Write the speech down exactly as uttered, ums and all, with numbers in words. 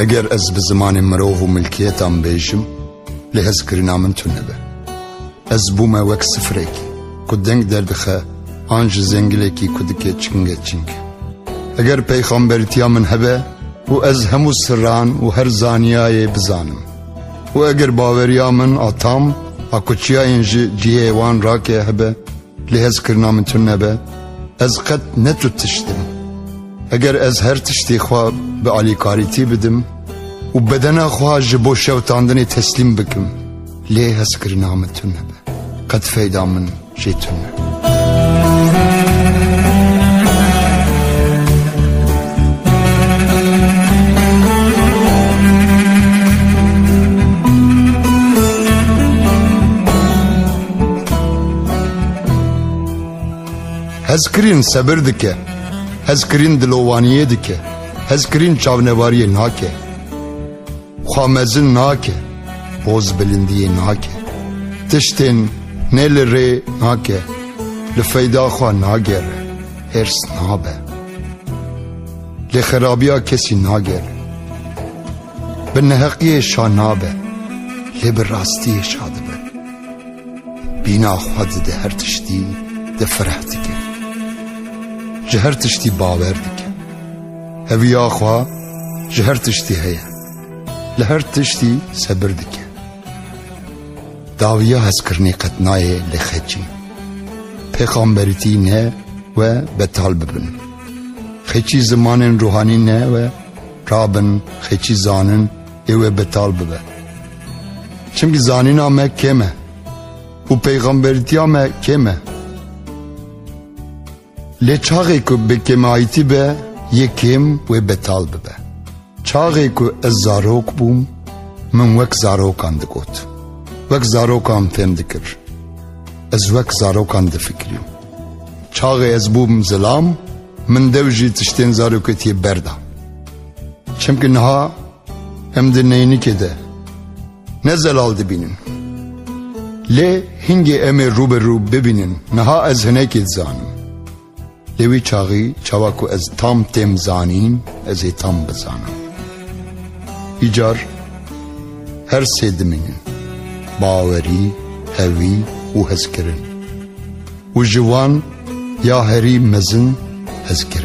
Eger ez bi zimanê mirov û milkiyetan bêjim, lê hezkirina min tune be. Ez bûme wek sifrekî ku deng derdixe, an ji zengilekî ku dike çinge çing. Eger peyxamberîtiya min hebe û ez hemû sirran û her zaniyayê bizanim û eger baweriya min a tam a ku çiyayên ji cihê wan rake hebe, lê hezkirina min tune be, ez qet ne tu tişt im. Eger ez her tiştê xwe bi alîkarîtî bidim û bedena xwe ji bo şewtandinê teslîm bikim, lê hezkirina min tune be, qet feyda min jê tune. Hezkirin sebir dike, hezkirin dilovaniyê dike, hezkirin çavnevariyê nake. Xwe mezin nake, poz bilindiyê nake. Tiştên ne li rê nake, li feyda xwe nagere, hêrs nabe. Lê xerabiya kesî nagere. Bi neheqiyê şa nabe, lê bi rastiyê şa dibe. Bîna xwe dide her tiştî, de fireh dike. Ji her tiştî bawer dike. Heviya xwe ji her tiştî heye. Li her tiştî sebir dike. Dawiya hezkirinê qet nayê li xeçî. Pêxamberîtî ne we betal bibin. Xeçî zimanên ruhanî ne we rabin xeçî zanin ê we betal bibe. Çimkî zanîna me kêm e û peyxamberîtiya me kêm e. Lê çaxê ku bi kêmayîtî be, yê kêm wê betal bibe. Çaxê ku ez zarok bûm, min wek zarokan digot. Wek zarokan fêm dikir. Ez wek zarokan difikirîm. Çaxê ez bûm zilam, min dew jî tiştên zaroketiyê berda. Çimkî niha em di neynikê de ne zelal dibînin. Lê hingê em ê rû bi rû bibînin, niha ez hinekî dizanim. Lê wî çaxî çawa ku ez tam têm zanîn, ez ê tam bizanim. Îcar her sê dimînin, bawerî, hevî û hezkirin. Û ji wan ya herî mezin hezkir